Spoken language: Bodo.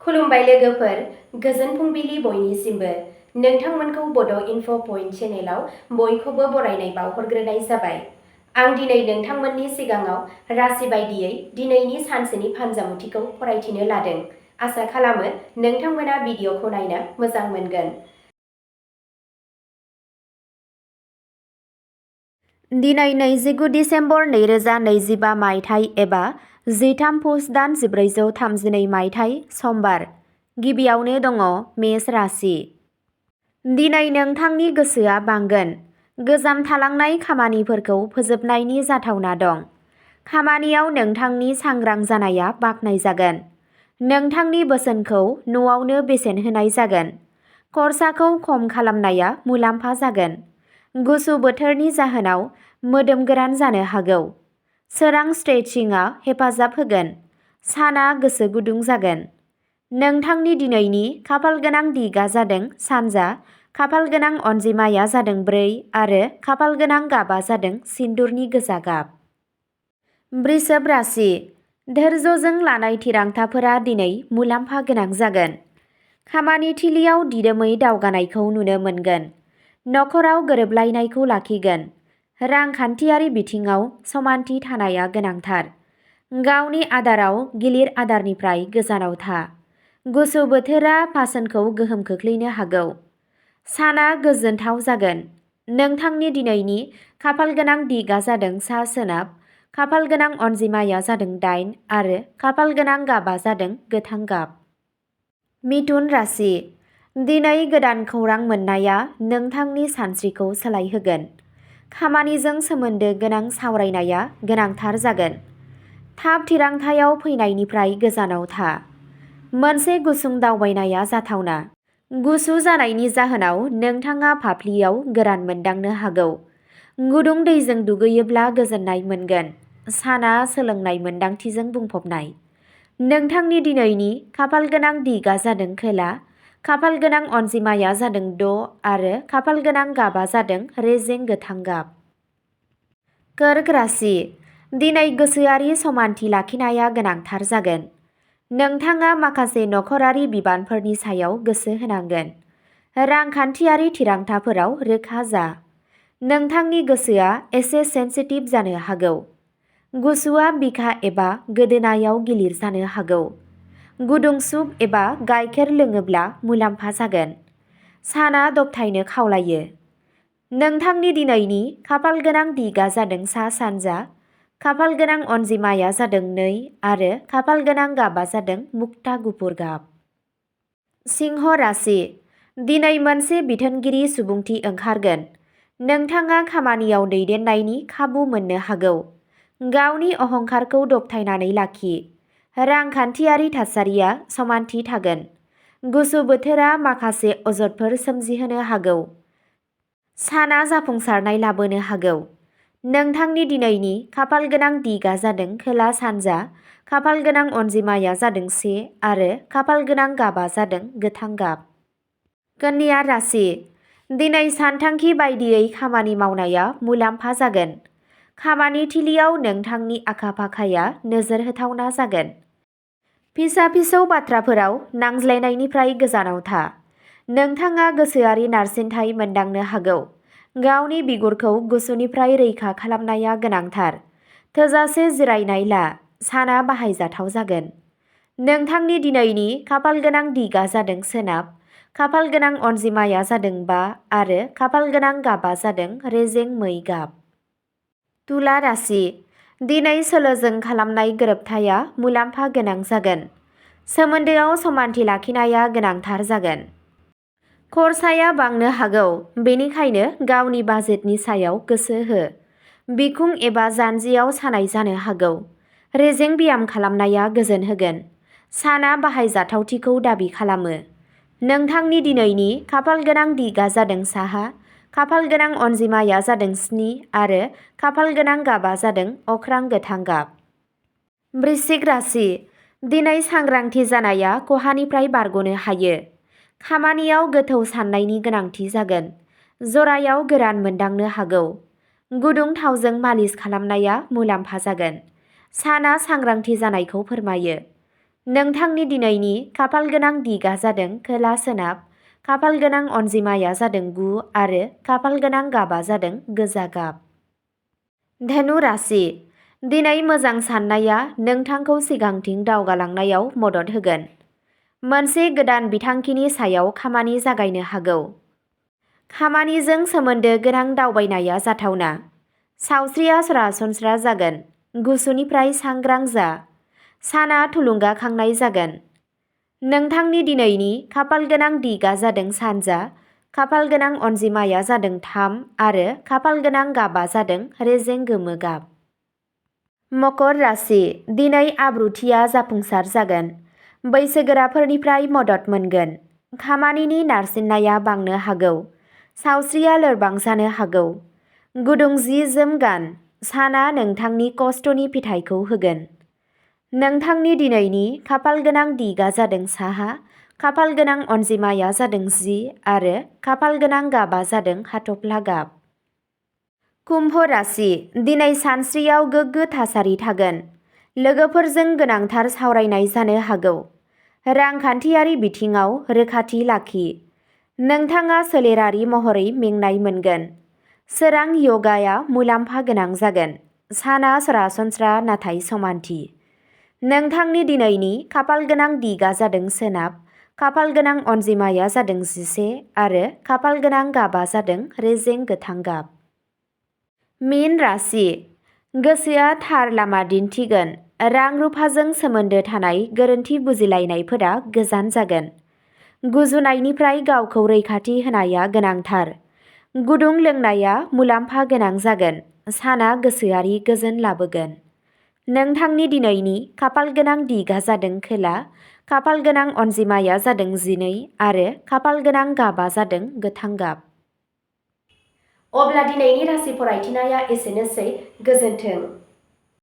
खुलुमबाय लोगोफोर, गोजोन फुंबिलि बयनिसिमबो। नोंथांमोनखौ बड' इनफ' पइन्ट चेनेलाव बयखौबो बरायनाय बावहरग्रोनाय जाबाय। आं दिनै नोंथांमोननि सिगाङाव राशि बायदियै दिनैनि सानसेनि फानजामुथिखौ फरायथिनो लादों। आसा खालामो नोंथांमोना भिडिअखौ नायनो मोजां मोनगोन। दिनै 29 डिसेम्बर 2025 मायथाइ एबा 13 पुस दान 1432 मायथाइ समबार। गिबियावनो दङ मेष राशि। दिनै नोंथांनि गोसोआ बांगोन। गोजाम थालांनाय खामानिफोरखौ फोजोबनायनि जाथावना दं। खामानियाव नोंथांनि सांग्रां जानाया बाख्नायजागोन। नोंथांनि बोसोनखौ न'आवनो बेसेन होनाय जागोन। खरसाखौ खम खालामनाया मुलाम्फा जागोन। गुसु बोथोरनि जाहोनाव मोदोम गोरान जानो हागौ। सोरां स्ट्रेचिंआ हेफाजाब होगोन। साना गोसो गुदुं जागोन। नोंथांनि दिनैनि खाफालगोनां दिगा जादों सानजा, खाफालगोनां अनजिमाया जादों 4 आरो खाफालगोनां गाबा जादों सिन्दुरनि गोजा गाब। वृषभ राशि। धैर्यजों लानाय थिरांथाफोरा दिनै मुलाम्फा गोनां जागोन। खामानि थिलियाव दिदोमै दावगानायखौ नुनो मोनगोन। नखराव गोरोबलायनायखौ लाखिगोन। रांखान्थियारि बिथिङाव समानथि थानाया गोनांथार। गावनि आदाराव गिलिर आदारनिफ्राय गोजानाव था। गुसु बोथोरा पाचनखौ गोहोम खोख्लैनो हागौ। साना गोजोनथाव जागोन। नोंथांनि दिनैनि खाफालगोनां दिगा जादों सा सोनाब, खाफालगोनां अनजिमाया जादों 8 आरो खाफालगोनां गाबा जादों गोथां गाब। मिथुन राशि। दिनै गोदान खौरां मोननाया नोंथांनि सानस्रिखौ सोलायहोगोन। खामानिजों सोमोन्दो गोनां सावरायनाया गोनांथार जागोन। थाब थिरांथायाव फैनायनिफ्राय गोजानाव था। मोनसे गुसुं दावबायनाया जाथावना। गुसु जानायनि जाहोनाव नोंथाङा फाफ्लियाव गोरान मोनदांनो हागौ। गुदुं दैजों दुगैयोब्ला गोजोननाय मोनगोन। साना सोलोंनाय मोन्दांथिजों बुंफबनाय। नोंथांनि दिनैनि खाफालगोनां दिगा जादों खोला, खाफालगोनां अनजिमाया जादों 6 आरो खाफालगोनां गाबा जादों रेजें गोथां गाब। कर्क राशि। दिनै गोसोआरि समानथि लाखिनाया गोनांथार जागोन। नोंथाङा माखासे नखरारि बिबानफोरनि सायाव गोसो होनांगोन। रांखान्थियारि थिरांथाफोराव रोखा जा। नोंथांनि गोसोआ एसे सेन्सिटिभ जानो हागौ। गुसुआ बिखा एबा गोदोनायाव गिलिर जानो हागौ। गुदुं सुप एबा गाइखेर लोङोब्ला मुलाम्फा जागोन। साना दबथायनो खावलायो। नोंथांनि दिनैनि खाफालगोनां दिगा जादों सा सानजा, खाफालगोनां अनजिमाया जादों 2 आरो खाफालगोनां गाबा जादों मुक्ता गुफुर गाब। सिंह राशि। दिनै मोनसे बिथोनगिरि सुबुंथि ओंखारगोन। नोंथाङा खामानियाव दैदेननायनि खाबु मोननो हागौ। गावनि अहंकारखौ दबथायनानै लाखि। रांखान्थियारि थासारिया समानथि थागोन। गुसु बोथोरा माखासे अजदफोर सोमजिहोनो हागौ। साना जाफुंसारनाय लाबोनो हागौ। नोंथांनि दिनैनि खाफालगोनां दिगा जादों खोला सानजा, खाफालगोनां अनजिमाया जादों 1 आरो खाफालगोनां गाबा जादों गोथां गाब। कन्या राशि। दिनै सानथांखि बायदियै खामानि मावनाया मुलाम्फा जागोन। खामानि थिलियाव नोंथांनि आखा-फाखाया नोजोर होथावना जागोन। फिसा-फिसौ बाथ्राफोराव नांज्लायनायनिफ्राय गोजानाव था। नोंथाङा गोसोआरि नारसिनथाय मोनदांनो हागौ। गावनि बिगुरखौ गुसुनिफ्राय रैखा खालामनाया गोनांथार। थोजासे जिरायनाय ला। साना बाहायजाथाव जागोन। नोंथांनि दिनैनि खाफालगोनां दिगा जादों सोनाब, खाफालगोनां अनजिमाया जादों 5 आरो खाफालगोनां गाबा जादों रेजें मै गाब। तुला राशि। दिनै सोलोजों खालामनाय गोरोबथाया मुलाम्फा गोनां जागोन। सोमोन्दोआव समानथि लाखिनाया गोनांथार जागोन। खरसाया बांनो हागौ, बेनिखायनो गावनि बाजेटनि सायाव गोसो हो। बिखुं एबा जान्जियाव सानाय जानो हागौ। रेजें ब्याम खालामनाया गोजोन होगोन। साना बाहायजाथावथिखौ दाबि खालामो। नोंथांनि दिनैनि खाफालगोनां दिगा जादों साहा, खाफालगोनां अनजिमाया जादों 7 आरो खाफालगोनां गाबा जादों अख्रां गोथां गाब। वृश्चिक राशि। दिनै सांग्रांथि जानाया खहानिफ्राय बारग'नो हायो। खामानियाव गोथौ साननायनि गोनांथि जागोन। जरायाव गोरान मोनदांनो हागौ। गुदुं थावजों मालिस खालामनाया मुलाम्फा जागोन। साना सांग्रांथि जानायखौ फोरमायो। नोंथांनि दिनैनि खाफाल गोनां दिगा जादों खोला सोनाब, खाफाल गोनां अनजिमाया जादों 9 आरो खाफाल गोनां गाबा जादों गोजा गाब। धनु राशि, दिनै मोजां साननाया नोंथांखौ सिगांथिं दावगालांनायाव मदद होगोन। मोनसे गोदान बिथांखिनि सायाव खामानि जागायनो हागौ। खामानिजों सोमोन्दो गोनां दावबायनाया जाथावना। सावस्रिया सरासनस्रा जागोन। गुसुनिफ्राय सांग्रां जा। साना थुलुंगाखांनाय जागोन। नोंथांनि दिनैनि खाफाल गोनां दिगा जादों सानजा, खाफाल गोनां अनजिमाया जादों 3 आरो खाफाल गोनां गाबा जादों रेजें गोमो गाब। मकर राशि, दिनै आब्रुथिया जाफुंसार जागोन। बैसोगोराफोरनिफ्राय मदद मोनगोन। खामानिनि नारसिननाया बांनो हागौ। सावस्रिया लोरबां जानो हागौ। गुदुं जि जोम गान। साना नोंथांनि खस्थ'नि फिथाइखौ होगोन। नोंथांनि दिनैनि खाफाल गोनां दिगा जादों साहा, खाफाल गोनां अनजिमाया जादों 10 आरो खाफाल गोनां गाबा जादों हाथफ्ला गाब। कुम्भ राशि, दिनै सानस्रियाव गोग्गो थासारि थागोन। लोगोफोरजों गोनांथार सावरायनाय जानो हागौ। रांखान्थियारि बिथिङाव रोखाथि लाखि। नोंथाङा सोलेरारि महरै मेंनाय मोनगोन। सोरां य'गाया मुलाम्फा गोनां जागोन। साना सरासनस्रा नाथाय समानथि। नोंथांनि दिनैनि खाफाल गोनां दिगा जादों सोनाब, खाफाल गोनां अनजिमाया जादों 11 आरो खाफाल गोनां गाबा जादों रेजें गोथां गाब। मीन राशि, गोसोआ थार लामा दिन्थिगोन। रां रुफाजों सोमोन्दो थानाय गोरोन्थि बुजिलायनायफोरा गोजान जागोन। गुजुनायनिफ्राय गावखौ रैखाथि होनाया गोनांथार। गुदुं लोंनाया मुलाम्फा गोनां जागोन। साना गोसोआरि गोजोन लाबोगोन। नोंथांनि दिनैनि खाफाल गोनां दिगा जादों खोला, खाफाल गोनां अनजिमाया जादों 12 आरो खाफाल गोनां गाबा जादों गोथां गाब। अब्ला दिनैनि राशि फरायथिनाया एसेनोसै। गोजोन्थों।